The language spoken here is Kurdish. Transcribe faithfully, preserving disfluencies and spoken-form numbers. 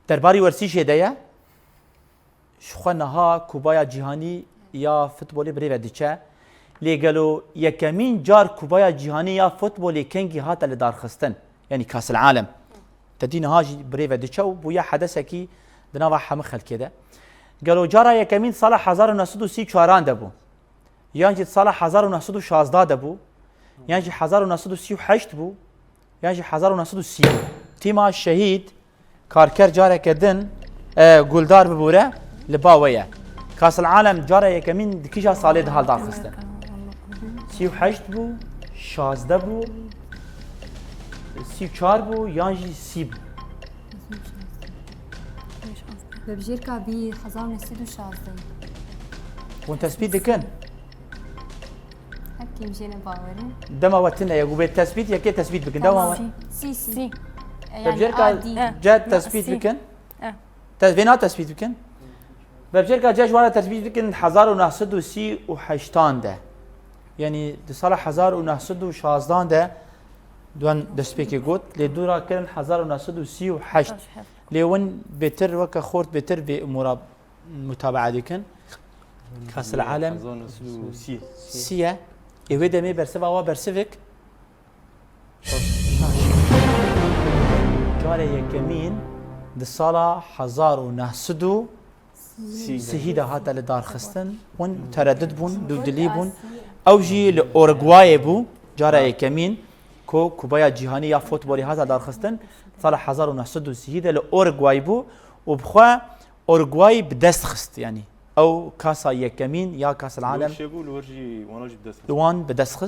Derbarî wersîşê de ye. Ji xwe niha Kubaya Cîhanî ya futbolê bi rê ve diçe. Lê gelo yekemîn car Kubaya Cîhanî ya futbolê kengî hate lidarxistin? Yanî Kasil'alem. Te dî niha jî bi rê ve diçe û bûye hedesekî di nava hemû xelkê de. Gelo cara yekemîn sala hezar û neh sed û sî û çaran de bû? Yan jî sala hezar û neh sed û şazda de bû? Yan jî hezar û neh sed û sî û heşt bû? Yan jî hezar û neh sed û sî bû? Tîma şehîd Karker careke din, e, guldar bibûre, li ba we ye. Kasil'alem cara yekemîn di kîja salê de hat darxistin? Sî û heşt bû, şazdeh bû, sî û çar bû yan jî sî bû? Vebjêrka bî hezar û neh sed û şazdeh. Hûn tespît dikin? Hep kêm jê ne bawerî. Dema we tune ye, ku bê tespît, yekê tespît bikin. Dema we. Sî, sî. Sî. Yani Vebjêrka A, D. Eh. C tespît Sî. bikin. Eh. Te vêna tespît bikin. Vebjêrka C ji wana tespît bikin hezar û neh sed û sî û heştan de. Yanî di sala hezar û neh sed û şazdan de duan destpêkê got. Lê dûra kirin hezar û neh sed û sî û heşt. Lê win bêtir weke xort bêtir vê umûra mutabaa dikin. Kasil'alem Hezar neh sed û sî. sî ye. Ê wê demê bersiva wa bersivik. Şaş. Carê yekemîn di sala hezar û neh sed û sî de hate lidarxistin. Hûn teredid bûn, dûdilî bûn. Ew jî li Uruguayê bû, cara yekemîn ku Kubaya Cîhanî ya futbolê hate darxistin. Sala hezar û neh sed û sî de li Uruguay bû û bi xwe Uruguay bi dest xist, yanî ew kasa yekemîn ya Kasil'alem Şê bû li wir jî wana jî bi dest li wan bi dest xist.